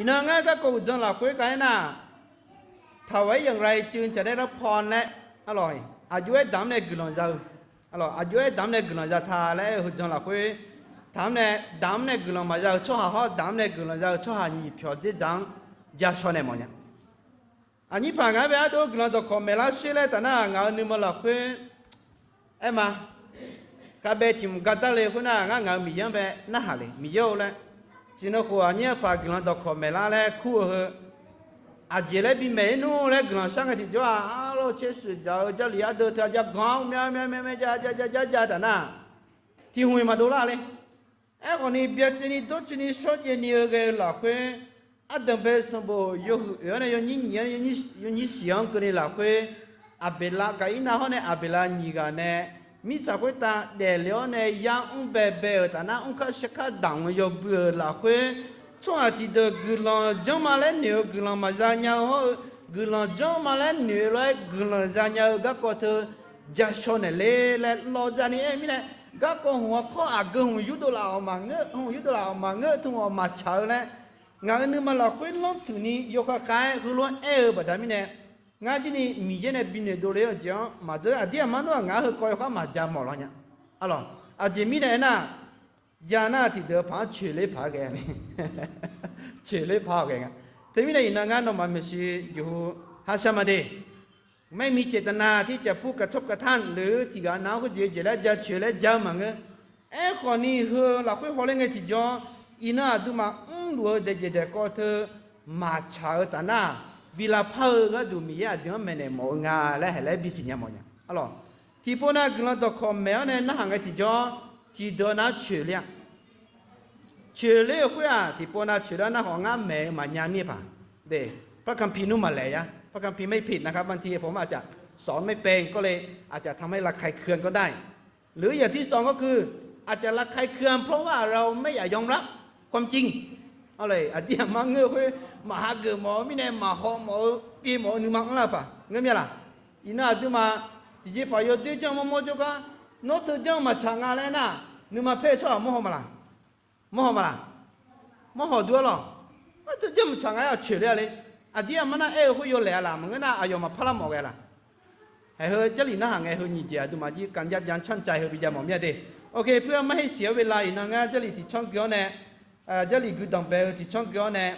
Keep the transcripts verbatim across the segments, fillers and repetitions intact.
Iqnan ngar garkawv uqdzan lafkhoer ka aernar, ถวายอย่างไรจึงจะได้รับพร laer, aqjox-aer damq-anr nae guiqlanq za-eu, aqjox-aer damq-anr nae guiqlanq za ta laer aer-eu heudzan lafkhoer, taq-anr nae damq-anr nae guiqlanq maqza-eu tsawrhaq hawr damq-anr nae guiqlanq za-eu tsawrhaq nyiq pyawq dzerdzaq-anr ja shaw naeq mawf nya. Aqnyir paq ngaq-anr bae ardov guiqlanq dawqkawq maeqlar sher laer taf nar, ngaq-euq nuima lafkhoer aer ma. Khavbae tiq mq ga darle khoernar, ngar ngaq-euq Miqyaer-anr bae narhaq le, Miqyaer-or laer. Tiqnan khof aqnyir paq guiqlanq dawqkawq maeqlar laer kur-eu heu, aqjeq laer bimaeq-ir nmr laer guiqlanq shar ngae tiqjawr-aq, arlawr tser shuif dzaq-eu Jarlif ardeuv teu-a ja ganq-anr myav myav myav myav ja ja ja ja ja taf nar, tiq hmq-iq maqdov lar le. Aerkhawfni byacaevni dawrcoeni shawrjaevni-eu ghae-eu lafkhoer, ardanqbae sanqbof yawhuiq oeq-anr nae yawnyir nyiq-anr, yawnyir shiq-anr keuvni lafkhoer, Aqbeqlav Gaqirnav hawr nae Aqbeqlav nyiq ghaq nae mirtsaq khoertav daefle-awr nae yar mr baebae-euq taf nar, mrkar sharkar damq-eu yawbui-euq lafkhoer, tsawrhaq tiqdeuq guiqlanq janrma laer noeq-eu guiqlanq maqza nya-eu hawr-eu, guiqlanq janrma laer noeq-eu lof-aer guiqlanq za nya-eu garkawv teu ja shaw naeq le laer lawqzani aer-eu mirnae, garkawv hmq-awr kawr aqgeu hmq yurdov laf-awq maqngeur, hmq yurdov laf-awq maqngeur, tmq-awq maqtsaq-eu laer, ngaq-euq nuima lafkhoer lanrtuq ni yawkhav khav-aer heulof-aer aer-eu baqda mirnae, ngar jirni Miqyaer nae binoeq dovle-eu jeq-anr maqdzeur. Aqdir aqmar nmr-aq ngaq-anr heukawv yawkhav maqja mawf lawr nya. Aqlawq, aqjeq mirnae aernar, ja nar tiqdeuq-eu paq-anr coeqler paq-aer ghae-a ni. Coeqler paq-aer ghae nga. Teumirnae iqnan ngar nawmaf maeqshi jeqhu hashar ma de. ไม่มีเจตนาที่จะพูดกระทบกระทั่ง หรือ tiqghaq nav-anr khoerjeq jeq laer ja coeq laer ja-eu maqngeur. Aerkhawfni heu lafkhoer hawler ngae tiqjawr, iqnan aqduimaf mrluf-eu daefjeq daefkawv teu maqtsaq-eu taf nar, bi lavpar-eu gharduq Miqyaer aqdui-anr maeqnaeq mawf-eu nga laer haeq laer bisiq nya mawf nya. Aqlawq, tiqpov nav guiqlanq dawqkawq maeq-awr nae narhaq ngae tiqjawr, tiqdeuq nav-anr coeqler-a. Coeqler-eu khoer-aq, tiqpov nav coeqler-awr narhaq ngar maeq-eu maqnya mir-eu paq. พระคัมภีร์ nmr maqlaeq ya, พระคัมภีร์ ไม่ผิดนะครับ บางทีผมอาจจะสอนไม่เป็นก็เลยอาจจะทำให้ระคายเคืองก็ได้ หรืออย่างที่สองก็คือ อาจจะระคายเคืองเพราะว่าเราไม่อยากยอมรับความจริง Aqdir aqmar ngeur-eu khoer, maqhageuf mawf-eu mirnae maqhaw mawf-eu pyeuf mawf-eu nuima anrlar-eu paq ngeur mir-a laq. Iqnan aqduimaf tiqjeqpaq yawdoer janr-eu mawrmawr jawrgar, nawr teu janr-eu maqtsaq nga laer nar, nuima paer-eu tsawrhaq mawrhaw ma laq? Mawrhaw ma laq? Mawrhaw dur-ar lawq. Nawr teu janr maqtsaq nga-aer aqcoeq ler-a le. Aqdir aqmar nar aer-eu khoer yawlaeq-a laq, maqngeur nar aqyawf maqpar lar mawf ghae laq. Haeq heu Jarlif narhaq ngae heu nyiq jeq aqduimaf jir การยับยั้งชั่งใจ heu bi jav mawf mir-a de. Ok, เพื่อไม่ให้เสียเวลา iqnan ngar Jarlif tiqcanr gui-awr nae, Jarlif guidanq bae-eu tiqcanr gui-awr nae,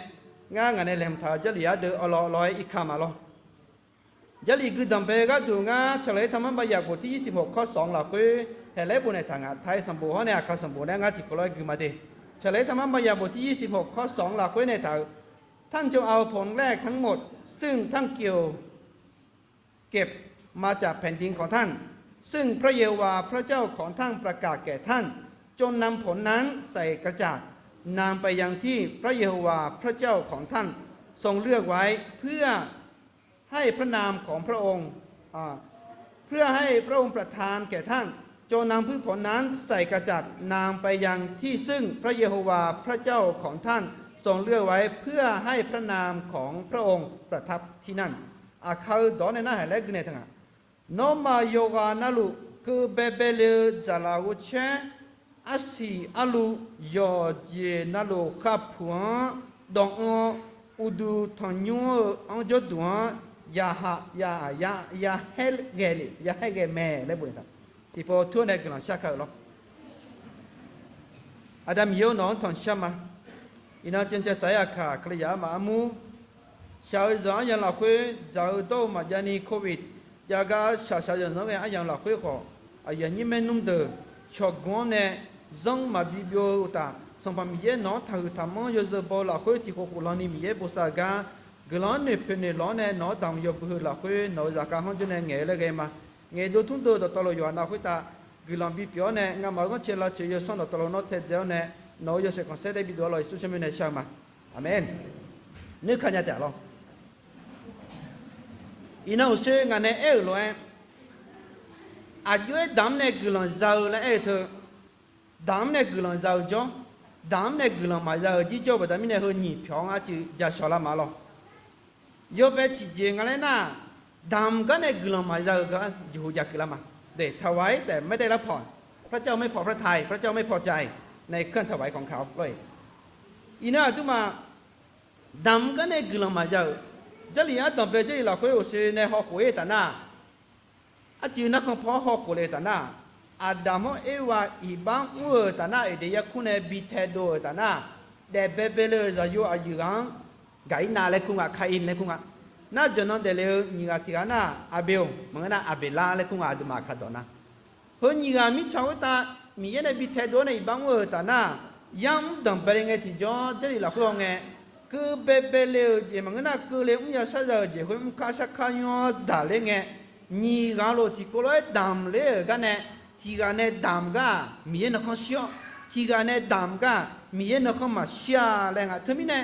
ngar ngaq nae laeqhmq taq-euq Jarlif ardeuv awqlawq awqlawq-aer irkaq maqlawr. Jarlif guidanq bae-eu gharduq ngar ฉลยธรรมบัญญัติ บทที่ยี่สิบหก ข้อสอง lafkhoer haeq laer bof naeq taq nga. Taiq sanqbof hawr nae aqkaq sanqbof nae ngar tiqkawv lof-aer gui ma de. ฉลยธรรมบัญญัติ บทที่ยี่สิบหก ข้อสอง lafkhoer nae taq-euq, ท่านจงเอาผลแรกทั้งหมด ซึ่งท่านเกี่ยว เก็บมาจากแผ่นดินของท่าน ซึ่งพระเยโฮวาห์พระเจ้าของท่านประกาศแก่ท่าน จงนำผลนั้นใส่กระจาด นำไปยังที่พระเยโฮวาห์พระเจ้าของท่านทรงเลือกไว้ เพื่อให้พระนามของพระองค์ อ่า เพื่อให้พระองค์ประทานแก่ท่าน จงนำพืชผลนั้นใส่กระจาด นำไปยังที่ซึ่งพระเยโฮวาห์พระเจ้าของท่านทรงเลือกไว้ เพื่อให้พระนามของพระองค์ประทับที่นั่น Aqkaq-eu dawq-anr nae narhaq laer gui naeq taq nga. Nawmaf yawqghaq navluf keuv baebae le-eu dzaqlaf ghovcaer, arsiq arluv, yawqjeq navluf khavpuq-anr dawq-anr, uqduq tanqnymr-eu anr jawrduq-anr, ya, ya haer ghae le, ya haer ghae mae laer bof-a. Tiqpov tur-awr nae guiqlanq shar ka-euq lawr. Aqda Miqyaer-or, nawq-anr tanqshar ma. Iqnan เจนจาสายอาขา Kalizaq armaf armur shaq-eu zanq aryamq lafkhoer dzaq-eu dawr-eu maqjav ni โควิด jav gar shaq shaq zanq zanq-anr ghae aryamq lafkhoer khawf, aqyuif aqnyir maernmr deuq cawqgmq-anr nae zanr maqbi byov-eu uqtaf, Sanqpaq Miqyaer nawq-anr taqhuiq taqmanr yawzeu baw-eu lafkhoer tiqkhof khof lan ni Miqyaer bosav-eu gar, guiqlanq-anr noeqpoeq noeqlawq-anr nae nawq-anr damq yawbui heu lafkhoer nawq-euq zaqkhav hanr jawr nae ngaeq-eu laer ghae ma. Ngaeqdov tmrdov dawqtawvluf yawqha nav khoertav guiqlanq bipyeuf-awr nae, ngamaf-euq ghanrcae lavcoeq yawsanr dawqtawvluf nawr taedzae-awr nae, nawq-euq yawshaef khanqsaer daef bidov-a lawq. Yeqsur tsawrmyanr nae shar-eu ma. Aqmeq. Nuikaq nya taef-a lawr. Iqnan uqshoe ngaq nae aer-euq lof-aer, aqjox-aer damq-anr nae guiqlanq za-eu laer aer-eu teu, damq-anr nae guiqlanq za-eu jawr, damq-anr nae guiqlanq maqza-euq jir jawr-eu baqda mirnae heu nyiq pyawq-anr arcuiv ja shawq lar ma lawr. Yawbae tiqjeq nga laer nar, damq gar nae guiqlanq maqza-euq gar jeqhu ja keuvlar ma. ถวายแต่ไม่ได้รับพร พระเจ้าไม่พอพระทัย พระเจ้าไม่พอใจ ในเครื่องถวายของเขา lawr-eq. Iqnan aqduimaf Damq gar nae guiqlanq maqya-euq, Jarlif ardanqbae Jarlif lafkhoer ghofshoe nae hawkhof-ir-eu taf nar, arcuiv narkhan paw-anr hawkhof le-eu taf nar, Aqdamq-anr Erwa iqbax mr-euq taf nar, Eqdeq yarkur nae bi taedov-euq taf nar, daef baebae le-euq zaqyo aqyuif ghaq-anr Gaqirnav laer kur nga, Kaqir laer kur nga. Nar jawqnan daefle-eu nyiq ghaq tiq ghaq nar, Aqbeq-or maqngeur nar, Aqbeqlar laer kur nga, aqduimaf kaqdawq nar. Heu nyiq ghaq mirtsaq khoertav Miqyaer nae bi taedov-awr nae iqbax mr-euq taf nar, yar mr danqbae le ngae tiqjawr Jarlif lafkhoer haw ngae, keuv baebae le-euq jeq maqngeur nar, keuvle mr ya shar za-euq jeq khoer mr kar shar kar nymr-awr daqler ngae, nyiq ghaq lof tiqkawv lof-aer damq ler-euq gar nae, tiq ghaq nae damq gar-aq Miqyaer nuikhanr shir-awr, tiq ghaq nae damq gar-aq Miqyaer nuikhanr maqshir-a laer nga. Teumirnae,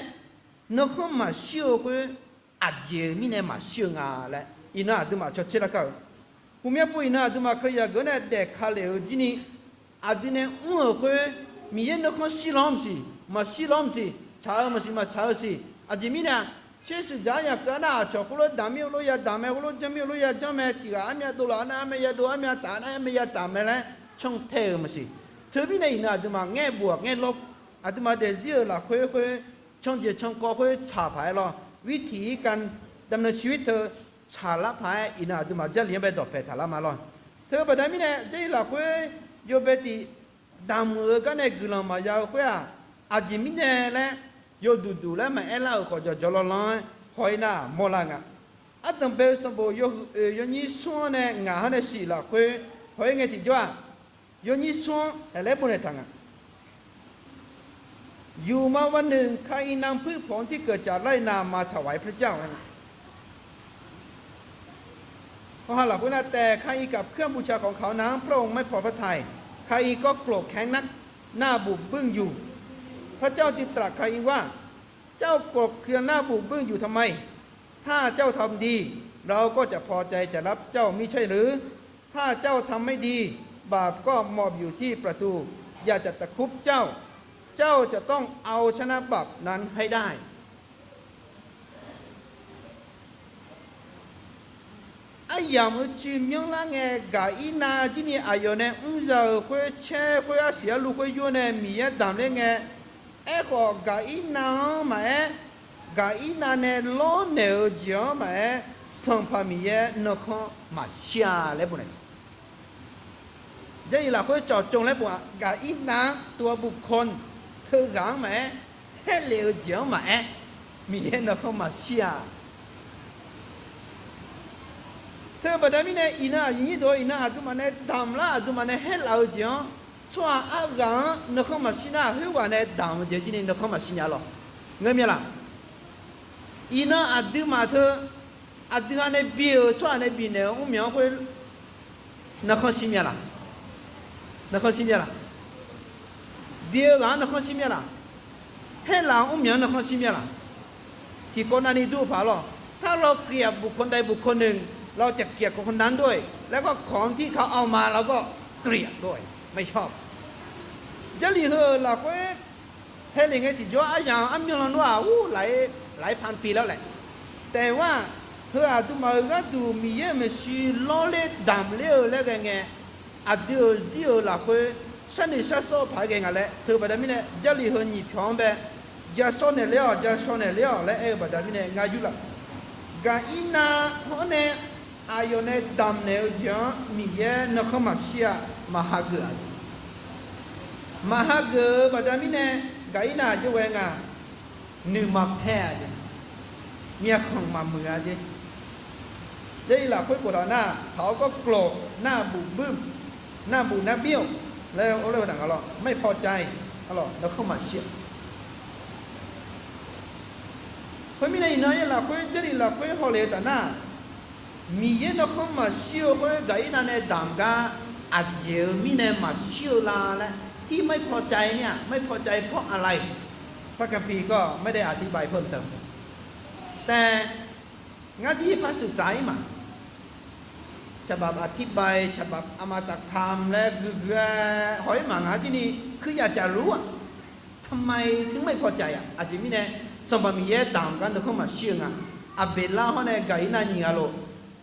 nuikhanr maqshir-eu khoer aqjeq mirnae maqshir-eu nga laer iqnan aqduimaf cawtser lar kar-euq. Hmqmya pov iqnan aqduimaf Kalizaq geuf-anr nae daef ka lef-eu jir ni, aqdui nae mr-euq khoer Miqyaer nuikhanr shir law-anr maqsiq, maqshir law-anr maqsiq, tsaq-eu maqsiq, maqtsaq-eu siq. Aqjeq mirnae-aq, tser shuif dzaq-anr yaqkeuv-a nar, aqcawq khoerlof damq mir-eu lof ya damq mae, khoerlof janr mir-eu lof ya janr mae, tiq ghaq armyav dovlaf-a nar armyav ya dov, armyav taf-a nar armyav ya taf mae laer cantae-euq maqsiq. Teumirnae iqnan aqduimaf ngaer bof-aq ngaer lawr, aqduimaf daefzir-euq lafkhoer khoer, canjeq cankawv khoer tsaq paq-aer lawr, วิถีการดำเนินชีวิต teu tsaqlar paq-aer iqnan aqduimaf Jarlif-anr bae dawqpae taqlar ma lawr. Teu baqda mirnae Jarlif lafkhoer yawbae tiq damq-euq gar nae guiqlanq maqya-eu khoer-aq, aqjeq mirnae laer yawduq duq laer maqaer lar-euq khawf jawqjawq lanlan-aer haw-ir nar mawrlar nga. Ardanqbae-eu sanqbof yawhuiq oeq yawnyir smr-anr nae ngaq-anr nae shif lafkhoer haw-ir ngae tiqjawr-aq, yawnyir smr-anr haeq laer bonaeq taq nga. อยู่มาวันหนึ่ง คาอินนำพืชผลที่เกิดจากไร่นามาถวายพระเจ้า ข้อห้า หลักไว้หน้า แต่คาอินกลับเคลื่อนบูชาของเขานั้น พระองค์ไม่พอพระทัย คาอินก็โกรธแค้นนัก หน้าบูดบึ้งอยู่ พระเจ้าจึงตรัสคาอินว่า เจ้าโกรธเคืองหน้าบูดบึ้งอยู่ทำไม ถ้าเจ้าทำดี เราก็จะพอใจจะรับเจ้ามิใช่หรือ ถ้าเจ้าทำไม่ดี บาปก็หมอบอยู่ที่ประตู อยากจะตะครุบเจ้า เจ้าจะต้องเอาชนะบาปนั้นให้ได้ Aryamq-eu cuiv myanrlar ngae, Gaqirnav jir ni aqyawf nae mr za-euq khoer caer khoer arsiq arluv khoer yur nae Miqyaer damq ler ngae, aerkhawf Gaqirnav-anr maqaer, Gaqirnav nae lawrnaeq-eu jeq-anr maqaer, Sanqpaq Miqyaer nuikhanr maqshir-a laer bof naeq. Jarlif lafkhoer cawqcawq laer bof-aq, Gaqirnav-anr ตัวบุคคล teughaq-anr maqaer, haerlef-eu jeq-anr maqaer, Miqyaer nuikhanr maqshir-a. Teu baqda mirnae iqnan aqyuif nyir deuq-eu iqnan aqduimaf nae damq lar aqduimaf nae haerlaf-eu jeq-anr, tsawrhaq arghaq-anr nuikhanr maqshir nar, khoerghaq nae damq-eu jeq jir ni nuikhanr maqshir nya lawq. Ngeur mya laq? Iqnan aqduimaf teu, aqdui ha nae bi-euq tsawrhaq nae bifnaeq-eu mrmyanq-anr khoer nuikhanr shir mya laq? Nuikhanr shir mya laq? Bi-eu ghaq-anr nuikhanr shir mya laq? Haerlaf-eu mrmyanq-anr nuikhanr shir mya laq? Tiqkawv navni dur-eu paq lawq. ถ้าเราเกลียดบุคคลใดบุคคลหนึ่ง เราจะเกลียดคนคนนั้นด้วย แล้วก็ของที่เขาเอามา เราก็เกลียดด้วย ไม่ชอบ Jarlif heu-euq lafkhoer haelef ngae tiqjawr aryamq armyanr lan nor-aq, ur, หลาย หลายพันปีแล้วแหละ taef-aer, heu aqduimaf-euq gharduq Miqyaer-euq maeqshi lawrler damq ler-eu laer ghae ngae, aqdui-euq zir-euq lafkhoer sharnoeq sharsawr-eu paq-aer ghae nga laer teu baqda mirnae, Jarlif heu nyiq pyawq-anr bae, ja shawr naeq ler-awq, ja shaw naeq ler-awq laer aer-eu baqda mirnae ngar yurlaf. Gaqirnav hawr nae aqyawf nae damq naeq-eu jeq-anr Miqyaer nuikhanr maqshir-a, maqhageuf-a. Maqhageuf-eu baqda mirnae, Gaqirnav aqjox ghae nga, nuima paer-a jeq, myavkhanq maqmuiq-a jeq. Jarlif lafkhoer boftaq nar, เขาก็โกรธ หน้าบูดบึ้ง หน้าบูดหน้าเบี้ยว laer, laer-eu taq nga lawr, ไม่พอใจ arlawq, nuikhanr maqshir-a. Khoermirnae iqnan-aer lafkhoer Jarlif lafkhoer hawlef-eu taf nar, Miqyaer nuikhanr maqshir-eu khoer Gaqirnav nae damq gar aqjeq-euq mirnae maqshir-eu la laer, ที่ไม่พอใจเนี่ย ไม่พอใจเพราะอะไร พระคัมภีร์ก็ไม่ได้อธิบายเพิ่มเติม แต่ ngar jir par ศึกษา-ir ma, ฉบับอธิบาย ฉบับ อมตะธรรม laer guiqguiq-aer haw-ir ma, ngar jir ni kuir yajaq lur-aq, ทำไมถึงไม่พอใจ-aq, aqjeq mirnae Sanqpaq Miqyaer damq gar nuikhanr maqshir-eu nga. Aqbeqlar hawr nae Gaqirnav nyiq ghaq lof,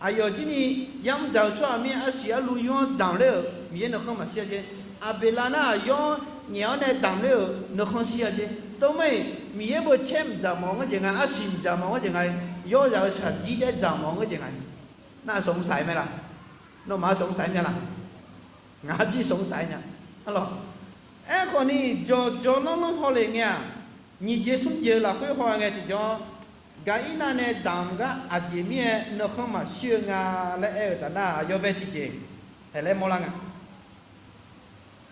aqyawf jir ni yamr dzaq-eu tsawrhaq mir-aer arsiq arluv yur-anr damq ler-euq Miqyaer nuikhanr maqshir-a jeq. Aqbeqlar nar-aq yawr nyaef-awr nae damq ler-euq nuikhanr shir-a jeq. Tov mar-iq Miqyaer beucaer mqdzaq mawf-eu ngeur jeq nga, arsiq mqdzaq mawf-eu ngeur jeq nga, yawrzaq-euq shaqjir daer dzaq mawf-eu ngeur jeq nga. Nar สงสัย mae laq? Nawmaf-a สงสัย myav laq? Ngaq-a jir สงสัย nya. Arlawq, aerkhawf ni, jawqjawq lanrlanr hawlef ngae-aq, nyiq jeq smr jeq-eu lafkhoer haw ngae tiqjawr, Gaqirnav nae damq gar aqjeq mirnae nuikhanr maqshir-eu nga laer aer-eu taf nar, aqyawf bae tiqjeq haeq laer mawrlar nga.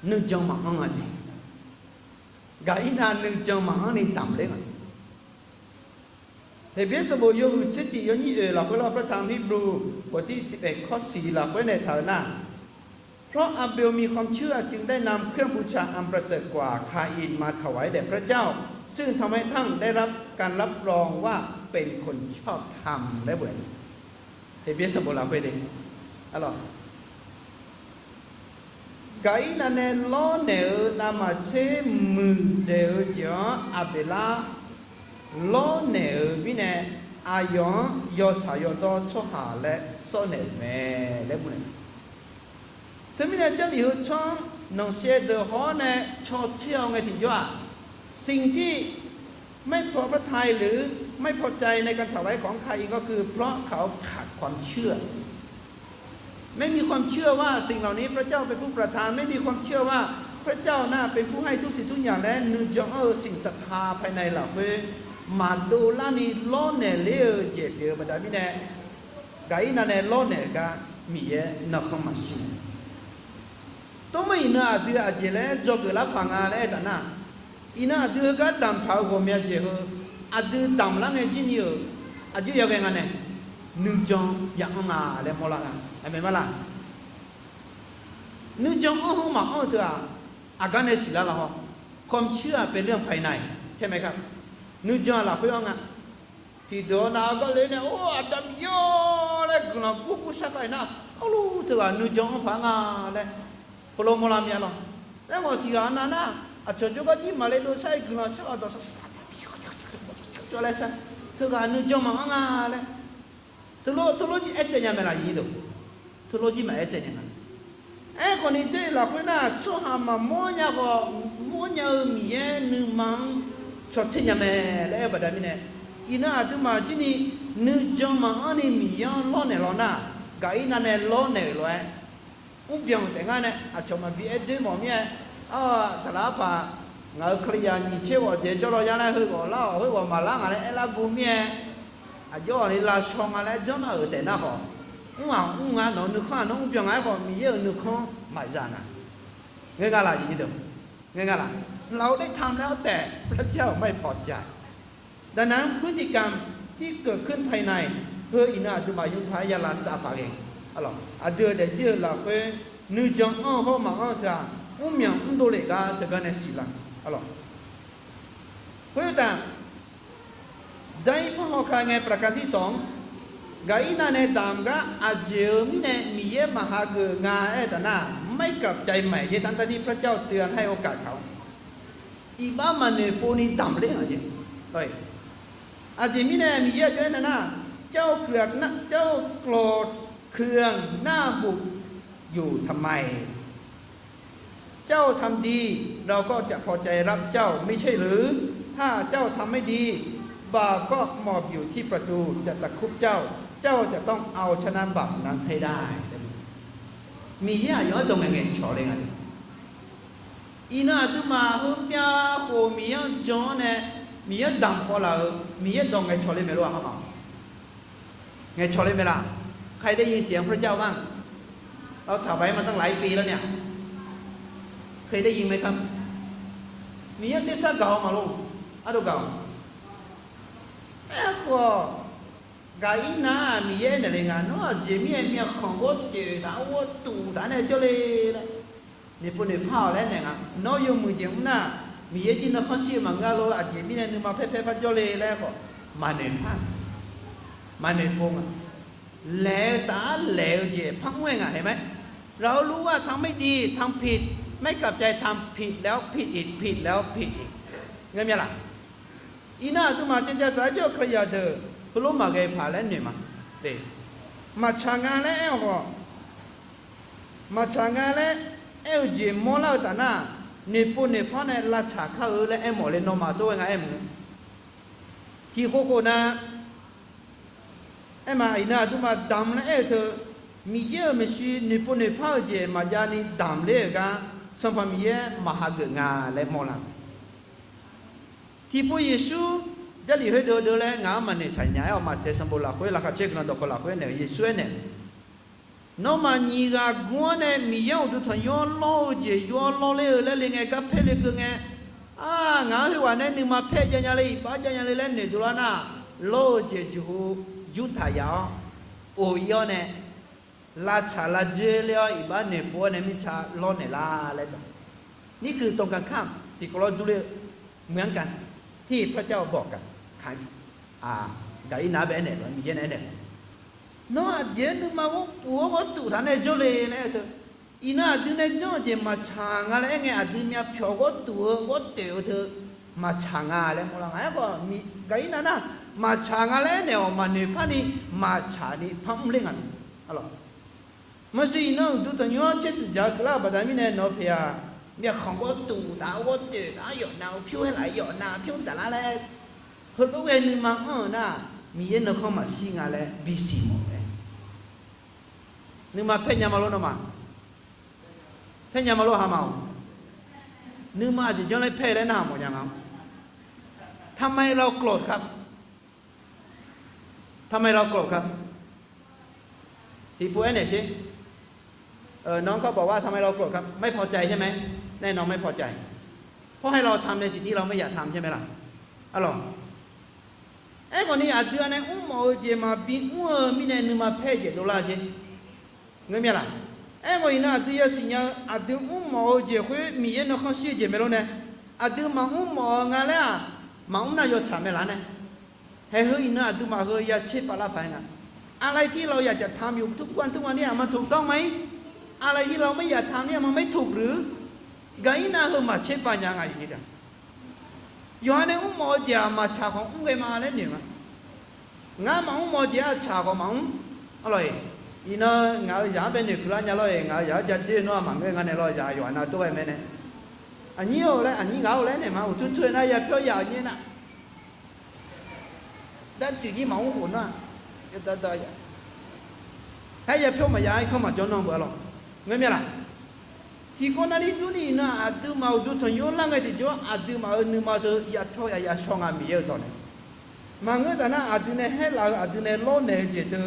Nuijan maqanr-a jeq. Gaqirnav nuijan maqanr ni damq ler nga. Heqbyaer sanqbof yawhuiq tser tiq yawnyir oeq lafkhoer lawr, พระธรรมฮีบรู bawqtir tiq paef kawr siq lafkhoer nae taq-eu nar, เพราะอาเบลมีความเชื่อจึงได้นำเครื่องบูชาอันประเสริฐกว่าคาอินมาถวายแด่พระเจ้า ซึ่งทำให้ท่านได้รับการรับรองว่าเป็นคนชอบธรรม laer bof-aer, Heqbyaer sanqbof lafkhoer de, arlawq, Gaqirnav nae lawrnaeq-eu navmaqtser muiqdzaeq-eu jeq-anr Aqbeqlar lawrnaeq-euq mirnae, aqyawf-anr yawtsaq yawdawr tsawrhaq laer sawrnaeq-euq mae laer bof-aer, teumirnae Jarlif heu tsanr-anr nanqshaev deuq hawr nae cawtser-awr ngae tiqjawr-aq, สิ่งที่ไม่พอพระทัยหรือไม่พอใจในการถวายของคาอินก็คือเพราะเขาขาดความเชื่อ ไม่มีความเชื่อว่าสิ่งเหล่านี้พระเจ้าเป็นผู้ประทาน ไม่มีความเชื่อว่าพระเจ้าน่ะเป็นผู้ให้ทุกสิ่งทุกอย่าง และ nuijan anr-eu ศรัทธา ภายใน lafkhoer maqdov larni lawrnaeq ler-eu jeq pyeuf-eu baqda mirnae, Gaqirnav nae lawrnaeq-eu gar Miqyaer nuikhanr maqshir-a. Tov meuq iqnan aqdui aqjeq laer dzawgeuf lar paq nga laer aer taf nar, iqnan aqdui heugar damqtaq-eu ghawqmya jeq heu, aqdui damq lar ngae jir ni-euq aqjox yaghae nga nae, nuijan ya anr nga laer mawrlar nga. Aqmeq ma laq? Nuijan anr heu maqanr-eu teu-aq, aqgar nae siqlar lar hawr, ความเชื่อเป็นเรื่องภายใน ใช่ไหมครับ? Nuijan-aq lafkhoer anr nga. Tiqdeuq-awr nav-eu gar le nae, or, Aqda Miqyaer-or laer guiqlanq gur gur shar khav-iq nar, arluf teughaq nuijan anr paq-aer nga laer heulof mawrlar mir-a lawr. Aerkhawf tiqghaq nav nar, aqcawq jawrgar jir maqle dov shar-ir guiqlanq shar-awq dawqsaq saq, laer shar, teughaq nuijan maqanr nga laer, teulof teulof jir aer tsaev nya mae laf? Teulof jir maqaer tsaev nya nga. Aerkhawf ni, Jarlif lafkhoer nar, tsawrhaq maqmawr nya khawf, mawrnya-eu Miqyaer nuima-anr cawtser nya mae laer aer-eu baqda mirnae, iqnan aqduimaf jir ni nuijan maqanr ni Miqyaer-anr lawrnaeq law nar, Gaqirnav nae lawrnaeq-euq lof-aer, mrbyan taef ngar nae aqcawq maqbi aer doer mawf mir-aer, saqlaq arpaq, ngaq-euq kalizaq nyiq tser ghawf dzaeq jawr law ya laer heughawf lar-awq, khoerghawf maqlar ngaq laer aerlar gu mir-aer, aqjox-awq ni lavshaw nga laer janr nar-euq taef nar khawf, mr-aq mr nga, nawq-eu nuikhanr-aq nawr mrbyan nga aerkhawf, Miqyaer-euq nuikhanr maqza nga. Ngeur nga laf? Ngeur nga laf? เราได้ทำแล้วแต่พระเจ้าไม่พอใจ ดังนั้นพฤติกรรมที่เกิดขึ้นภายใน heu iqnan aqduimaf yawmuiq paq-aer ya lavsav paq ghae. Aqdui-euq daefzir-eu lafkhoer nuijan anr-eu hawr maqanr-eu teu-aq, mrmyanq mrdov lef gar teugar nae siqlar. Khoer uqtaf, jar-ir par haw ka ngae ประการที่สอง Gaqirnav nae damq gar aqjeq-eu mirnae Miqyaer maqhageuf nga aer-eu taf nar, ไม่กลับใจใหม่ ทั้งๆที่พระเจ้าเตือนให้โอกาสเขา Iqbax maqnoeq pov ni damq ler nga jeq. Aqjeq mirnae Miqyaer aqjox-aer nar, เจ้าเกลื่อน เจ้ากลัวเคืองหน้าบุตรอยู่ทำไม เจ้าทำดี เราก็จะพอใจรับเจ้า ไม่ใช่หรือ ถ้าเจ้าทำไม่ดี บาปก็หมอบอยู่ที่ประตู จะตะครุบเจ้า เจ้าจะต้องเอาชนะบาปนั้นให้ได้ Miqyaer aqyawf-anr dawq ngaeqngaeq cawq le nga. Iqnan aqduimaf heumyav khof Miqyaer-anr jan-awr nae, Miqyaer-anr damq khawf laf-euq Miqyaer dawq ngaeqcawq le maeq lof-aq, ha ma? Ngaeqcawq le maeq laf? ใครได้ยินเสียงพระเจ้าบ้าง เราถวายมาตั้งหลายปีแล้วเนี่ย เคยได้ยินไหมครับ Miqyaer tersar gaq-awr maqlor, ardov gaq-awq. Aerkhawf, Gaqirnav-aq Miqyaer naeq le nga, nawr aqjeq mirnae myavkhanq ghawr toeq taq-awr ghawr tuq taq-aer nae jawrle laer, noeqpov noeqpar-awq laer naeq nga. Nawr yawmuiq jeq mr nar, Miqyaer jir nuikhanr shir-eu maqngeur-a lor, aqjeq mirnae nuima paer paer par jawrle laer khawf, maqnoeq par, maqnoeq pov nga. Laeq-eu taf-aer laeq-eu jeq par mr-aer ngaq haeq mae. เรารู้ว่าทำไม่ดี ทำผิด ไม่กลับใจ ทำผิดแล้วผิดอีก ผิดแล้วผิดอีก Ngeur mya laf? Iqnan aqduimaf caevjav saflar jawr-eu Kalizaq deuq heulof maqghae paq laer noeq ma. Maqtsaq nga laer aer-awq khawf, maqtsaq nga laer aer-eu jeq mawrlar-eu taf nar, noeqpov noeqpar nae lavtsaq kar-eu laer aermawf le, nawmaf tov-aer nga aer mq-eu Tiqkhof khof na, aerma iqnan aqduimaf damq laer aer-eu teu, Miqyaer-euq maeqshi noeqpov noeqpar-eu jeq maqjav ni damq ler-euq gar Sanqpaq Miqyaer maqhageuf nga laer mawrlar. Tiqpov Yeqsur Jarlif khoerdeuv deuv laer ngaq-anr maqnoeqtaq nya-aer-awq. Maqtaeq sanqbof lafkhoer laqkhaq caer guiqlanq dawqkawq lafkhoer naeq-eu Yeqsur aernaeq, nawmaf nyiq ghaq gur-anr nae Miqyaer-euq uqduq tanqnymr-anr lawr-eu jeq yur-awr lawrler-eu laer le ngae, garpaer le keuv ngae, a, ngaq-anr khoerghaq nae nuima paer jav nya le, iqbax jav nya le laer noeqdov lar nar, lawr-eu jeq jeqhu yurtaq yaf-awr, of-ir-awr nae, lavtsaq lavdzoer ler-awr iqbax noeqpov-awr nae mirtsa lawrnaeq lar laer dawq. Nirkuiq tawqganq kamq tiqkawv lawr durler-eu, meuq-anr ka, tir par jar-awr bawq ka, ka, gaq-ir nar bae aernaeq-a, Miqyaer nae aernaeq, nawr aqjeq-aer nuima ghawr puf-awr ghawr tuf taq nae jawrle laer aer-eu teu, iqnan aqdui nae janr-eu jeq maqtsaq nga laer aer ngae, aqdui myavpyawq ghawr tuf-eu ghawr toeq-eu teu maqtsaq nga laer mawrlar nga. Aerkhawf, gaq-ir nar nar, maqtsaq nga laer aernaeq-awq maqnoeq par ni, maqtsaq ni par mr ler nga. Arlawq, maqsiq iqnan uqduq tanqnymr-anr tser shuif dzaq-eu keuvlar-euq baqda mirnae nawq-eu paeq-aq, myavkhanq ghawr tuf taf-awr ghawr toeq taf-awr yawf nav-eu pyur, haer laf yawf nav pyur daqlar laer, heulof ghae nuima anr-eu nar, Miqyaer nuikhanr maqshir nga laer bisiq mawf-eu mae. Nuima paer nya ma lor nawmaf? Paer nya ma lor haq ma-awq. Nuima aqjeq janr laer paer laer narhaq mawf nya nga. ทำไมเราโกรธครับ ทำไมเราโกรธครับ Tiqpov aernaeq sher. เออ น้องเขาบอกว่า ทำไมเราโกรธครับ ไม่พอใจใช่ไหม แน่นอนไม่พอใจ เพราะให้เราทำในสิ่งที่เราไม่อยากทำใช่ไหมล่ะ Arlawq, aerkhawf ni aqdui-anr nae mrmawf-eu jeq maqbi mr-eu mirnae nuima paer-eu jeq dovlar jeq. Ngeur mir-a laq? Aerkhawf iqnan aqdui yasiq nya-eu aqdui mrmawf-eu jeq khoer Miqyaer nuikhanr shir-eu jeq mae lor nae, aqdui maqmr mawf-eu nga laer-aq, maqmr nar yawtsaq mae laq nae. Haeq heu iqnan aqduimaf heu ya tser pavlar paq-aer nga. อะไรที่เราอยากจะทำอยู่ทุกวันทุกวันเนี่ย มันถูกต้องไหม อะไรที่เราไม่อยากทำเนี่ย มันไม่ถูกหรือ Gaq-ir nar heu maqtser pav nya nga iq. Yawqha nae mrmawf-eu jeq-aq maqtsaq khawf mr ghae ma laer noeq nga. Ngar maqmr mawf-eu jeq-aq tsaq khawf maqmr. Arlawq-iq, iqnan ngaq-euq zaq-anr bae noeqkeuv lar nya lor-iq, ngaq-euq zaq-anr ja doer nawr-aq maqngeur nga naeq lawr, zaq yawqha nav tov ghae mae nae. Aqnyir-awq laer aqnyir ghaq-awr laer naeq ma uqtur tur-aer nar yapyawr ya-eu nyir nar darcuiv jir maqmr khof nar, yawdar dar ya. Aer yapyawr maqya-aer kanr maqjawr nanr beu arlawq. Ngeur mir-a laq? Tiqkawv navni durni iqnan aqduimaf uqduq tanqnymr lar ngae tiqjawr aqduimaf-euq nuima teu yapyawr ya yashawr nga Miqyaer-euq dawq nae. Maqngeur taf nar aqdui nae haer laf-eu aqdui nae lawrnaeq-eu jeq teu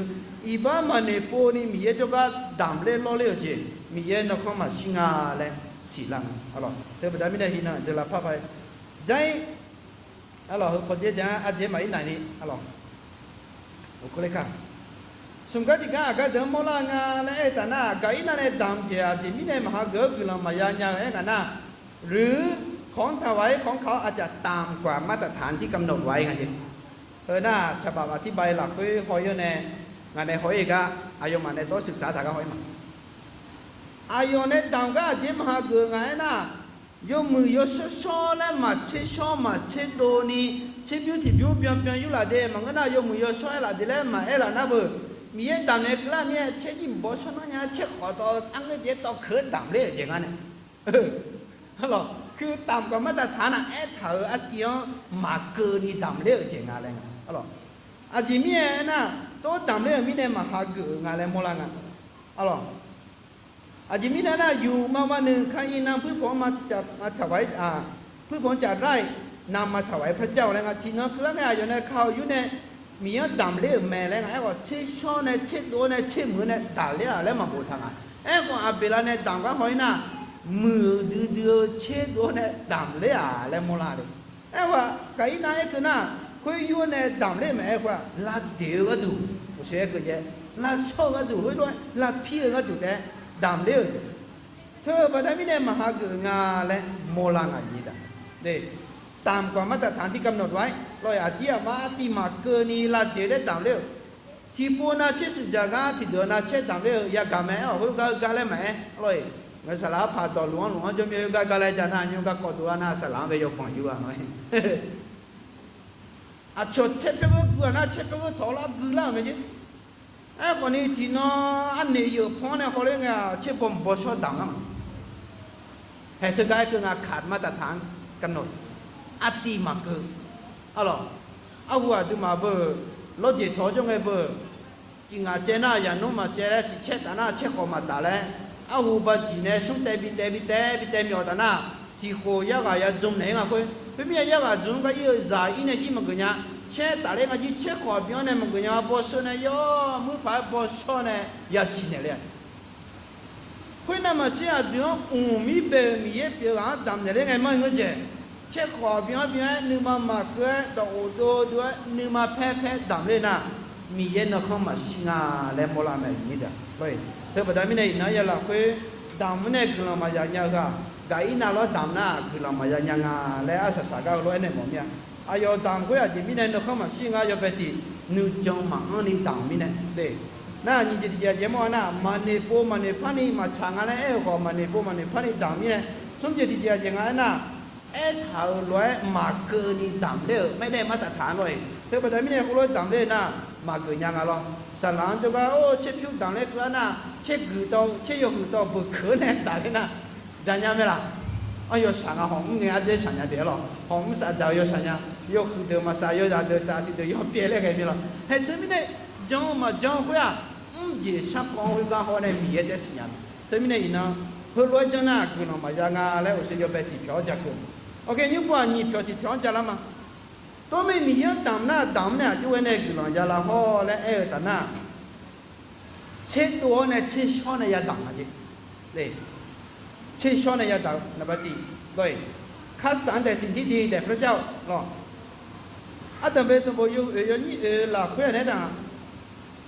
iqbax maqnoeq povni Miqyaer jawrgar damq ler lawrler-euq jeq Miqyaer nuikhanr maqshir nga laer siqlar nga. Arlawq, teubaqda mirnae iqnan deuq lavpar paq-aer jar-ir. Arlawq, heu pawdzer dae-anr ardzaeq maqir naq ni, arlawq, smq gar tiqgar aqgar deuq-anr mawrlar-eu nga laer aer-eu taf nar, gaq-ir nar nae damq jeq aqjeq mirnae maqhageuf-eu guiqlanq maqya nya-eu aer ngaq nar, หรือของถวายของเขาอาจจะต่ำกว่ามาตรฐานที่กำหนดไว้ nga jeq. Heu nar ฉบับอธิบาย lafkhoer haw-ir-awr nae, ngaq nae haw-ir gar aqyawfmaf nae dawr ศึกษา taq gar haw-ir ma. Aqyawf nae damq gar aqjeq maqhageuf-eu nga aer nar, yawmuiq yawshawr shawr laer maqtser shawr maqtser dov ni, tserbymr tiqbymr byanbyan yur laf de, maqngeur nar yawmuiq yawshawr-aer laf de laer maqaer laf nar beu. Miqyaer damq nae keuvlar mir-aer tser jir bawr shawr nar nya tser khawf tawv arngeur jeq tawv keuq-eu damq ler-euq jeq nga nae. Arlawq, คือต่ำกว่ามาตรฐาน nar aertaq-euq artiv-anr maqkeuv ni damq ler-euq jeq nga laer nga. Arlawq, aqjeq mirnae aernar, tov damq ler-euq mirnae maqhageuf-euq nga laer mawrlar nga. Arlawq, aqjeq mirnae aernar, อยู่มาวันหนึ่ง ครั้งหนึ่ง นำพืชผลมาถวาย อ่า พืชผลจากไร่ นำมาถวายพระเจ้า laer nga. Tiqnan keuvlar ngae aqyawf nae ka-eu yur nae Miqyaer-anr damq ler-euq mae laer nga. Aerkhawf tser shawr nae tser dov nae tser muiq nae damq ler-aq laer maqboftaq nga. Aerkhawf Aqbeqlav nae damq gar haw-ir nar, muiq-euq duidui-eu tser dov nae damq ler-aq laer mawrlar le. Aerkhawf Gaqirnav aerkeuv nar, khoer yur nae damq ler-eu maqaer khoer-aq, lavdeq-eu gharduq, uqshoe aerkeuv jae, lavshawr-eu gharduq khoerlof-aer lavpir-eu gharduq taef-aer damq ler-euq jeq. Teubaqda mirnae maqhageuf nga laer mawrlar nga jeq-a. ต่ำกว่ามาตรฐานที่กำหนดไว้ lawr-iq, aqdir aqmar artiv maqkeuv ni lavdeq-eu laer damq ler-euq. Tiqpov nav tser shuif dzaq gar tiqdeuq nav caer damq ler-eu yagaq mae. Aer-awq, khoergar-eu gar laer maqaer, lawr-iq, ngaq saqlaq-anr paq dawq luf-anr luf-anr jawr mir-eu gar gar laer ja nar, nymr garkawv dovlar nar saqlaq-anr bae yawbanq yur-a nar. Aqcawq caer pyawr geur-aq nar, caer pyawr geur tawq-awr lar gui lar-euq mae jeq. Aerkhawf ni tiqnan arnaeq yeuq pan-anr nae hawler ngae-aq, tser baw mq baw shawr damq lar ma. Haeq teugar aerkeuv nga, ขาดมาตรฐานกำหนด artiv maqkeuv. Arlawq, Arhu aqduimaf beu, lawrjeq tawq-awr jawr ngae beu, ciqngaq caev nar yaqnmr maqcaev laer, tiq caer taf nar caer khawf maqtaf laer, arhu bajiq nae smr taev bi taev bi taev bi taev myawf taf nar, tiq khof yarghaq ya dzm naeq-aer nga khoer. Khoermirnae yarghaq dzm-anr gar ir-eu zaq ir nae jir maqgeuf nya. Caer taf ler nga jir caer khawf byan-anr nae maqgeuf nya. Baw sheu nae yawr muir paq-aer baw shawr nae ya ciq naeq ler-a. Khoernav maqtser aqdui-anr mqmir bae-euq Miqyaer pyeuf-eu ghaq-anr damq naeq ler ngae manr-eu ngeur jaeq. Caer khawf byan-anr byan-aer nuima maqkeuv-aer dawq ghof dov dov-aer nuima paer paer damq ler nar, Miqyaer nuikhanr maqshir nga laer mawrlar mae. Teu baqda mirnae iqnan-anr ya lafkhoer damq-anr nae guiqlanq maqya nya-eu ghaq, gaq ir nav lawr damq nar guiqlanq maqya nya nga laer arsaq saq gar heulof-aer naeq mawf mir-a. Aqyawf damq khoer aqjeq mirnae nuikhanr maqshir nga yawbae tiq nuijan maqanr ni damq mirnae le. Nar nyiq jeq tiqjeq aqjeq mawr-a nar, maqnoeq pov maqnoeq par ni maqtsaq nga laer aer-eu khawf maqnoeq pov maqnoeq par ni damq mirnae. Smr jeq tiqjeq aqjeq nga aernar, aertaq-euq lof-aer maqkeuv ni damq ler-euq maerdae martaf taq-a lor-eq. Teu baqda mirnae khoerlof-aer damq ler nar, maqgeuf nya nga lor. Saqlaq-anr jawrgar or tserpyur damq ler keuvlar nar, tserguiq tawv tser yawhuiq tawv beuq keuq-anr nae taf ler nar, janya mae laq? Ar yawshaq nga hawq mr ngae ardzaer shaq nya pyeuf-aer lawq. Hawq mr saf dzaq-eu yawshaq nya. Yawhuiq deuq maqsaf yawzaq deuq saf tiqdeuq yawpyaev laer ghae mir lawq. Haeq teu mirnae jan-eu maqjan khoer-aq, mrjeq sharkawv-anr khoergar haw nae Miqyaer taef siqnya mae. Teu mirnae iqnan, heulof-aer janr nar guiqlanq maqya nga laer uqshoe yawbae tiqpyawq-anr ja keuv. Oke nymr pov-aq nyiqpyawq tiqpyawq-anr ja lar ma. Tov mae Miqyaer-anr damq nar damq-anr nae aqjox-aer nae guiqlanq ya lar hawr laer aer-eu taf nar, tserdov-awr nae tsershawr nae yadamq nga jeq. Tsershawr nae yadamq-eu naqba tiq lor-eq, ข้าสันแต่สิ่งที่ดีแด่พระเจ้า lawr. Ardanqbae sanqbof yawhuiq oeq yawnyir oeq lafkhoer-aq nae aertaq-aq,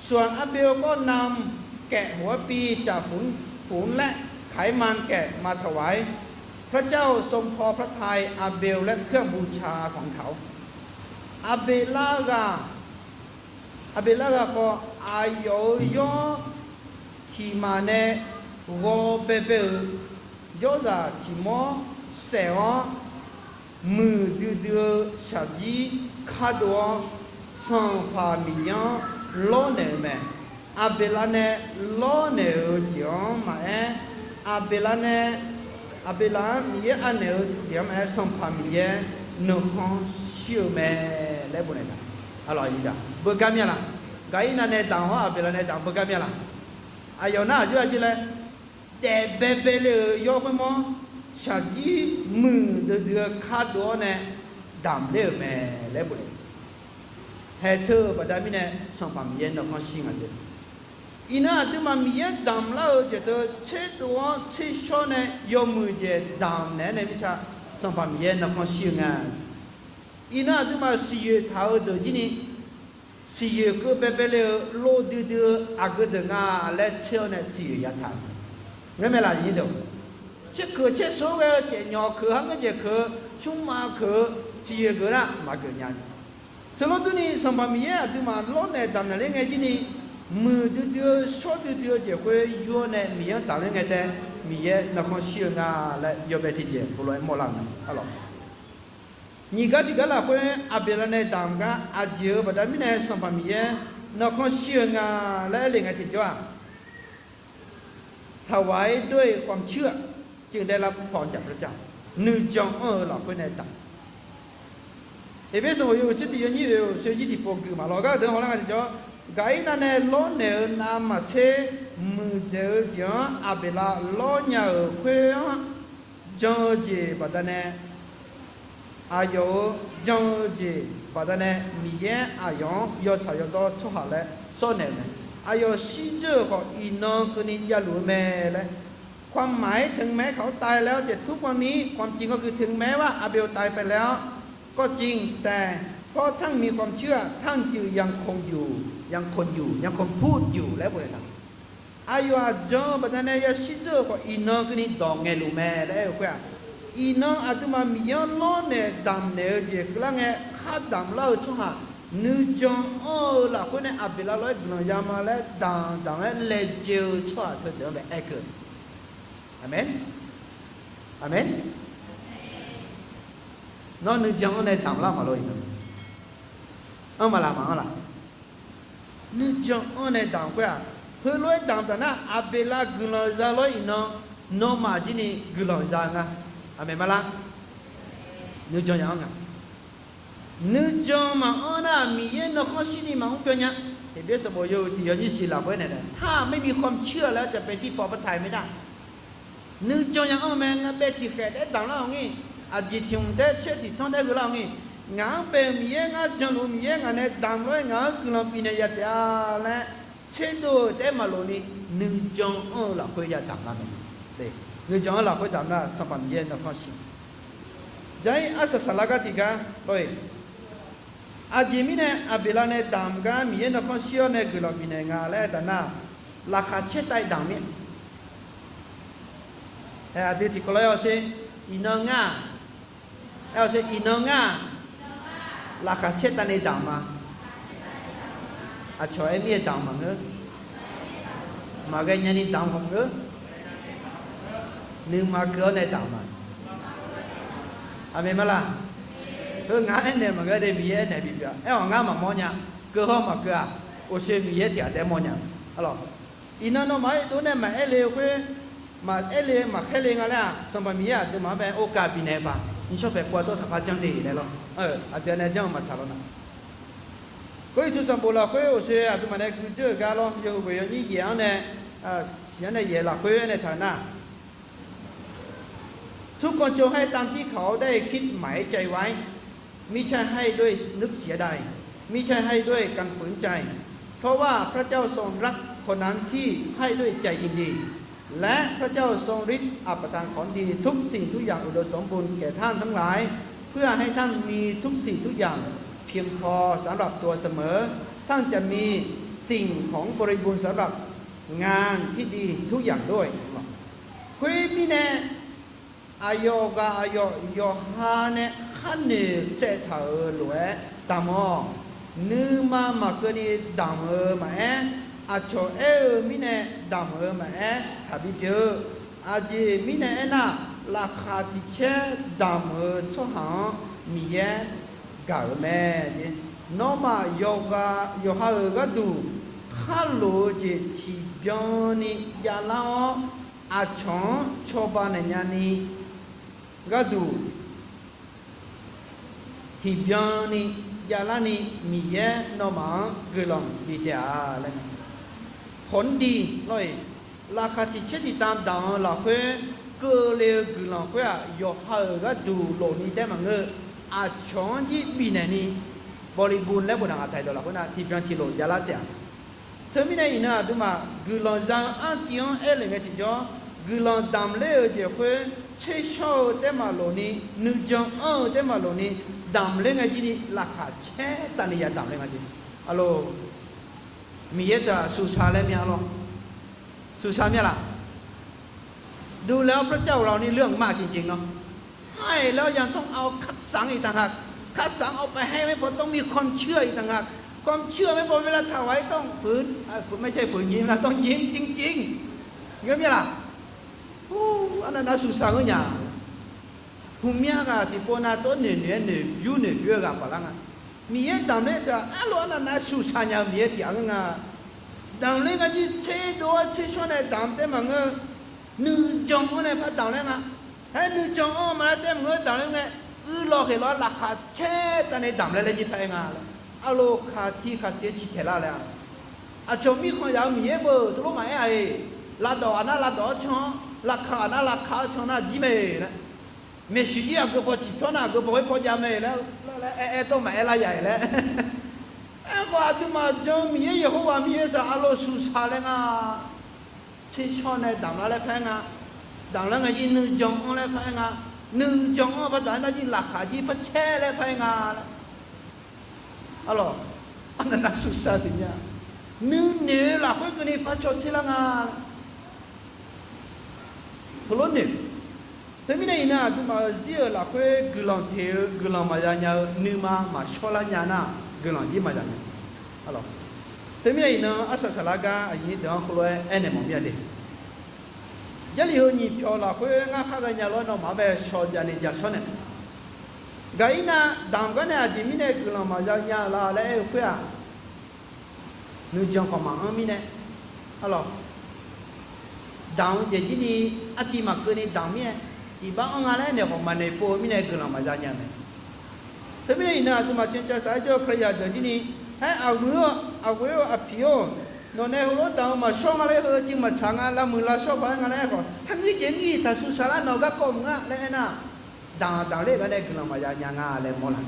ส่วนอาเบลก็นำแกะหัวปีจากฝูง ฝูงและไขมันแกะมาถวาย พระเจ้าทรงพอพระทัย อาเบลและเครื่องบูชาของเขา Aqbeqlar ghaq, Aqbeqlar ghaq khawf, aqyawf-euq yawr tiq maf nae ghawv baebae-euq yawrzaq tiqmawr saef-awr, muiqdui dui-eu shaqjir kardov-awr, Sanqpaq Miqyaer-anr lawrnaeq-eu mae. Aqbeqlar nae lawrnaeq-euq jeq-anr maqaer, Aqbeqlar nae, Aqbeqlar-anr Miqyaer anaeq-eu jeq-anr maqaer, Sanqpaq Miqyaer nuikhanr shir-eu mae laer bof naeq taq. Beugar mir-a laq? Gaqirnav nae damq hawr Aqbeqlar nae damq beugar mir-a laq? Aqyawf nar aqjox-aer jir laer, daef baebae le-euq yawr khoermawr, shaqjir muiqdui dui-eu kardov-awr nae damq ler-euq mae laer bof naeq. Haeq teu-eu baqda mirnae Sanqpaq Miqyaer nuikhanr shir nga jeq. Iqnan aqduimaf Miqyaer damq lar-eu jeq teu tserdov-awr tsershawr nae yawmuiq jeq damq naeq-aer nae mirtsa Sanqpaq Miqyaer nuikhanr shir-eu nga. Iqnan aqduimaf siqyoeq taq-eu deuq jir ni, siqyoeq keuv baebae le-eu lov duidui-eu aqgeu deuq nga laer tser-awr nae siqyoeq yataq-eu. Ngar mae laq, tserkeuq tser shawr ghae-eu caef nyawq keuq, har ngeur jeq keuq, smrma keuq-eu siqyoeq geuf nar maqgeuf nya. Teulof durni Sanqpaq Miqyaer aqduimaf lawrnaeq damq naeq ler ngae jir ni, muiqdui dui-eu shawr duidui-eu jeq khoer yur-awr nae Miqyaer-anr damq ler ngae tae, Miqyaer nuikhanr shir-eu nga laer yawbae tiqjeq heulof-aer mawrlar-euq mae. Nyiq gar tiq gar lafkhoer Aqbeqlav nae damq gar aqjeq-euq baqda mirnae Sanqpaq Miqyaer nuikhanr shir-eu nga laer aer le ngae tiqjawr-aq, ถวายด้วยความเชื่อ จึงได้รับพรจากพระเจ้า nuijan anr-eu lafkhoer nae damq. Eqbersmq oq yawhuiq tser tiq yawnyir oeq oq sher yir tiqpov gui maqlawr gar deuq hawlar nga tiqjawr, gaqirnav nae lawrnaeq-eu navmaqtser muiqdzaeq-eu jeq-anr Aqbeqlav lawrnya-euq khoer-anr jan-eu jeq baqdanae, aqyawf-euq jan-eu jeq baqdanae Miqyaer aqyawf-anr yawtsaq yawdawr tsawrhaq laer sawrnaeq-euq mae. Aqyawf shirdzeur-euq khawf iqnan keuvni javluf-eu mae laer, ความหมายถึงแม้เขาตายแล้วจะทุกวันนี้ ความจริงก็คือถึงแม้ว่าอาเบลตายไปแล้วก็จริง แต่เพราะท่านมีความเชื่อ ท่านจึงยังคงอยู่ ยังคงอยู่ ยังคงพูดอยู่ laer bof naeq taq. Aqyawf-aq jan-eu baqdanae ya shirdzeur-euq khawf iqnan keuvni dawq ngaeqluf mae laer aer-eu khoer-aq, iqnan aqduimaf Miqyaer-anr lawrnaeq damqnaeq-eu jeq keuvlar ngae khar damq lar-eu tsawrhaq nuijan anr-eu lafkhoer nae Aqbeqlav lof-aer guiqlanq ya ma laer damq damq-aer laejae-eu tsawrhaq teudeuq-anr bae aer keuv. Aqmeq. Aqmeq. Nawr nuijan anr nae damq lar maqlor iqnan? Anr maqlaq maqanr laq? Nuijan anr nae damq khoer-aq, heulof-aer damq taf nar Aqbeqlav guiqlanq za lof-aer iqnan nawmaf jir ni guiqlanq za-eu nga. Aqmeq maqlar? Nuijan ya anr nga. Nuijan maqanr nar, Miqyaer nuikhanr shirni maqmr byan nya. Heqbyaer sanqbof yawhuiq tiq yawnyir shiq lafkhoer nae, ถ้าไม่มีความเชื่อแล้วจะเป็นที่พอพระทัยไม่ได้ Nuijan nya anr-eu mae. Ngar bae tiqkhaeq taef-aer damq lar-awq ngir, aqjeq tiq hmq taef-aer caer tiq tanr taef-aer gheu lar-awq ngir, ngaq-anr bae-euq Miqyaer ngar jan luf-eu Miqyaer ngaq nae damq lof-aer ngaq-anr guiqlanq bifnaeq ya taef-a laer tserdov-eu taef-aer maqlof ni, nuijan anr-eu lafkhoer ya damq lar mae. Nuijan anr lafkhoer damq nar, Sanqpaq Miqyaer nuikhanr shir. Jaq-ir arsaq saqlar gar tiqgar lor-eq, aqjeq mirnae Aqbeqlav nae damq gar Miqyaer nuikhanr shir-awr nae guiqlanq bifnaeq nga laer aertaq nar, laqkhaq caer tav-aer damq mir-a. Aqdui tiqkawv lawr-awr sher, iqnan ngar-aq, aer-awr sher, iqnan ngar-aq, laqkhaq caer tav nae damq ma. Aqcawq aer mir-aer damq maqngeur. Maqghae nyani damq maqngeur. Nuima keuv-awr nae damq ma. Aqmeq ma laq? Heu ngaq aernaeq maqngeur de, Miqyaer aernaeq bipyeuf-a. Aer-awq ngar maqmawr nya. Keuv hawr maqkeuv-aq, oqshoe Miqyaer tiq ghaq taef-aer mawr nya. Arlawq, iqnan nawmaf-aer dov nae maqaer le khoer, maqaer le maqkhaer le nga laer-aq, Sanqpaq Miqyaer aqduimaf-anr bae โอกาส bifnaeq-eu paq, nymrshawr paeq pov-a dawr taqpar janr de laer lawr. Aqdui nae janr-eu maqtsaq lawr nar, Gawrliqtu sanqbof lafkhoer oqshoe aqduimaf nae guidzeur-euq gar lawr, yawhuiq ghoeq yawnyir yaef-anr nae, siq-anr nae yaef lafkhoer aernaeq taq-eu nar, ทุกคนจงให้ตามที่เขาได้คิดหมายใจไว้ มิใช่ให้ด้วยนึกเสียดาย มิใช่ให้ด้วยการฝืนใจ เพราะว่าพระเจ้าทรงรักคนนั้นที่ให้ด้วยใจยินดี และพระเจ้าทรงฤทธิ์อาจประทานของดีทุกสิ่งทุกอย่างอุดมสมบูรณ์แก่ท่านทั้งหลาย เพื่อให้ท่านมีทุกสิ่งทุกอย่างเพียงพอสำหรับตัวเสมอ ท่านจะมีสิ่งของบริบูรณ์สำหรับงานที่ดีทุกอย่างด้วย Khoermirnae, aqyawf ghaq aqyawf yawqha nae khar noeq tsaev taq-euq lof-aer damq-awq. Nuima maqkeuvni damq-eu maqaer, aqcawq aer-eu mirnae damq-eu maqaer, taqbi pyeuf-eu. Aqjeq mirnae aernar, laqkhaq tiq caer damq-eu tsawrhaq-anr Miqyaer gaq-euq mae. Nawmaf yawqha-euq gharduq khar lof-eu jeq tiqbyan ni javlar-awr, aqcawq-anr cawba naeq nyani gharduq tiqbyan ni javlar ni, Miqyaer nawmaf-anr guiqlanq bif taef-a laer. ผลดี lawr-eq, laqkhaq tiq caer tiq tav damq-eu lafkhoer keuvle-eu guiqlanq khoer-aq, yawqha-euq gharduq lof ni taef maqngeur. Aqcawq-anr jir bifnaeq ni, บริบูรณ์ laer boftaq ngaq taq-iq dawq lafkhoer nar tiqbyan tiqlof javlar taef-a. Teumirnae iqnan aqduimaf guiqlanq za-eu artiv-anr aer le ngae tiqjawr, guiqlanq damq ler-eu jeq khoer tsershawr-eu taef maqlof ni, nuijan anr-eu taef maqlof ni, damq ler ngae jir ni laqkhaq caer tavni ya damq ler nga jeq. Aqloq, Miqyaer teu-aq สุสาน laer mya lawr. สุสาน mya laq? ดูแล้วพระเจ้าของเรานี่เรื่องมากจริงๆเนาะ ให้แล้วยังต้องเอาคัดสรรอีกต่างหาก คัดสรรเอาไปให้ไม่พอ ต้องมีความเชื่ออีกต่างหาก ความเชื่อไม่พอ เวลาถวายต้องฝืน ไม่ใช่ฝืนยิ้มนะ ต้องยิ้มจริงๆ Ngeur mya laq? Arnav nav สุสาน ngeur nya. Hmqmya ghaq tiqpov nav tawr noeq noeq-aer noeqbymr noeqbymr-eu ghaq paqlar nga. Miqyaer damq ler teu-aq, arlof arnav nav สุสาน nya-eu Miqyaer tiq ghaq ngeur nga. Damq ler nga jir tserdov-aer tsershawr nae damq taef maqngeur. Nuijan-anr nae par damq laer nga. Aer nuijan-anr maqlar taef maqngeur damq laer ngae, uirlawq kheqlawq-aer laqkhaq caer tavni damq laer laer jir par-aer nga laer. Arlof kaqtiq kaqtiq-aer ciqtaeq lar laer-a. Aqcawq mirkhanq yaf-eu Miqyaer beu teulof maqaer-a-iq. Lavdawq aqnar lavdawq-awr can-awr, laqkaq aqnar laqkaq-awr can nar jir mae laer. Maeqshi jir aqgeu paw ciqpyawr nar aqgeu paw-aer paw jav mae laer, laer aer aer tawr maqaer lar ya-iq laer. Aerkhawf aqduimaf jan-eu Miqyaer Yeqhowa Miqyaer teu-aq arlof สุสาน laer nga. Tsershawr nae damq lar laer par-aer nga. Damq laer nga jir nuijan-anr laer par-aer nga. Nuijan-anr par damq-aer nar jir laqkhaq jir par caer laer par-aer nga laer. Arlawq, arnav nav สุสาน siqnya. Nuinoeq-eu lafkhoer keuvni par caw tser lar nga laer. Heulof noeq. Teumirnae iqnan aqduimaf-euq zir-euq lafkhoer guiqlanq teq-eu guiqlanq maqya nya-eu nuima maqshawr lar nya nar guiqlanq jir maqya nya. Teumirnae iqnan arsaq saqlar gar aqyuif nyir deuq-anr khoerlof-aer aernaeq mawf mir-a de. Jarlif heu nyiq pyawq lafkhoer ngar khar ghae nya lof-aer nawmaf-anr bae shaw javni jashawr naeq. Gaq-ir nar damq gar nae aqjeq mirnae guiqlanq maqya nya-eu la laer aer-eu khoer-aq, nuijan khawf maqanr mirnae, arlawq, damq-eu jeq jir ni artiv maqkeuv ni damq mir-aer, iqbax anr nga laer naeq khawf maqnoeq pov-eu mirnae guiqlanq maqya nya mae. Teumirnae iqnan aqduimaf can cav saq-aer jawr-eu Kalizaq deuq jir ni, haer aqghoe-or, aqghoe-or, aqpiq-or, nawq nae heulof-aer damq-eu maqshawr nga laer, heu-eu jeq maqtsaq nga, lavmuiq lavshawr paq-aer nga laer aerkhawf, haqnir jeq ngir taqsuq saqlar nawq garkawv mq nga laer aernar, damq damq ler-eu gar nae guiqlanq maqya nya nga laer mawrlar.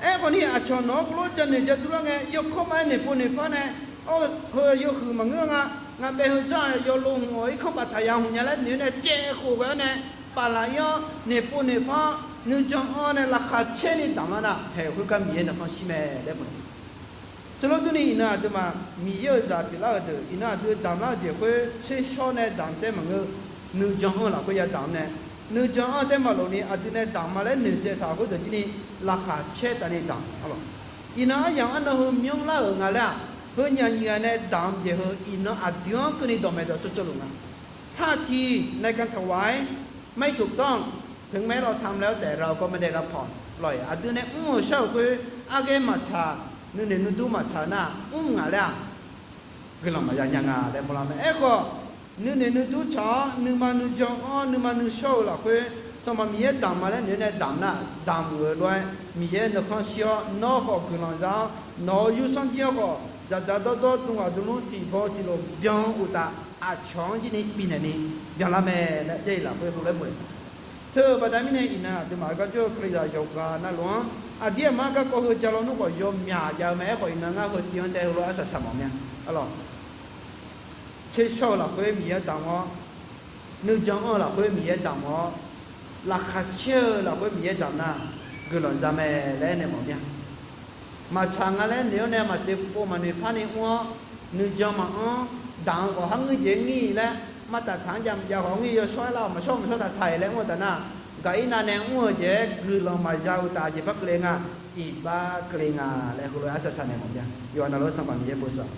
Aerkhawf ni aqcawq nawq-anr khoerlof janoeq ja durlar ngae, yawkawr ma-aer noeqpov noeqpar nae, awr, heu yawhuiq maqngeur nga, ngaq baef heu janr-aq yawlov hmq-awq, irkanr baftaq ya hmq nya laer noeq-aer nae caev khof ghae-awr nae, baflaf ir-awr noeqpov noeqpar-awr nuijan anr-awr nae laqkhaq caer ni damq lar nar, haeq khoergar Miqyaer nuikhanr shir mae laer mawf-eu. Teulof durni iqnan aqduimaf Miqyaer-euq zaq pyeuflar-euq deuq, iqnan aqdui damq lar-eu jeq khoer tsershawr nae damq taef maqngeur, nuijan anr-eu lafkhoer ya damq-awr nae, nuijan anr-eu taef maqlof ni aqdui nae damq ma laer noeqtsaev taq khoerdeuq jir ni, laqkhaq caer taf ni damq. Iqnan aryamq arnan heu myanrlar-euq nga laer-aq, heu nyif aqnyuif ghaq nae damq jeq heu iqnan aqdui-anr keuvni dawqmaeq dawq tsawrtsawrluf nga. ท่าทีในการถวาย ไม่ถูกต้อง ถึงแม้เราทำแล้ว แต่เราก็ไม่ได้รับพร lawr-iq, aqdui nae mr-euq shar-euq khoer arghaer maqtsaq, nuinoeq nuidur maqtsaq nar, mr ngaq laer-aq, guiqlanq maqya nya nga laer mawrlar mae. Aerkhawf, nuinoeq nuidur tsaq-awr nuima nuijan anr-awr nuima nuishawr-eu lafkhoer Sanqpaq Miqyaer damq ma laer noeq-aer nae damq nar, damq-euq lof-aer Miqyaer nuikhanr shir-awr, nawr khawf guiqlanq za-awr, nawq-euq yursanr jir-awr khawf dzaqdzaq dawrdawr dmghaq dmlmr tiqbawr tiqlof byan-eu uqtaf, aqcawq-anr jir ni bifnaeq ni byanlar mae laer Jarlif lafkhoer heulof-aer bof-eu. Teu-eu baqda mirnae iqnan aqduimaf-euq gar jawr-eu Kalizaq yawqghaq navluf-anr aqdir aqmar garkawv heu ja lawnmr khawf yawmyaq jav-eu mae. Aerkhawf iqnan ngar heu tiv-anr tae heulof-aer arsaq saq mawf mir-a. Arlawq, tsershawr-eu lafkhoer Miqyaer damq-awr, nuijan anr-eu lafkhoer Miqyaer damq-awr, laqkhaq caer-eu lafkhoer Miqyaer damq nar, guiqlanq za mae laer aernaeq mawf mir-a. Maqtsaq nga laer noeq-awr nae maqteq pov maqnoeq par ni mr-awr, nuijan maqanr, damq-eu khawf har ngeur jeq ngir laer, martaf taq-anr jav maqjav khawf ngir yawshawr-aer lar-awq, maqshawr maqshawr taq taq-iq laer mr-eu taf nar, gaq-ir nav nae mr-eu jeq-aer guiqlanq maqya uqtaf jeq bar keuvle nga, iqbax keuvle nga laer heulof-aer arsaq saq naeq mawf mir-a. Yawqha navluf-anr Sanqpaq Miqyaer bosav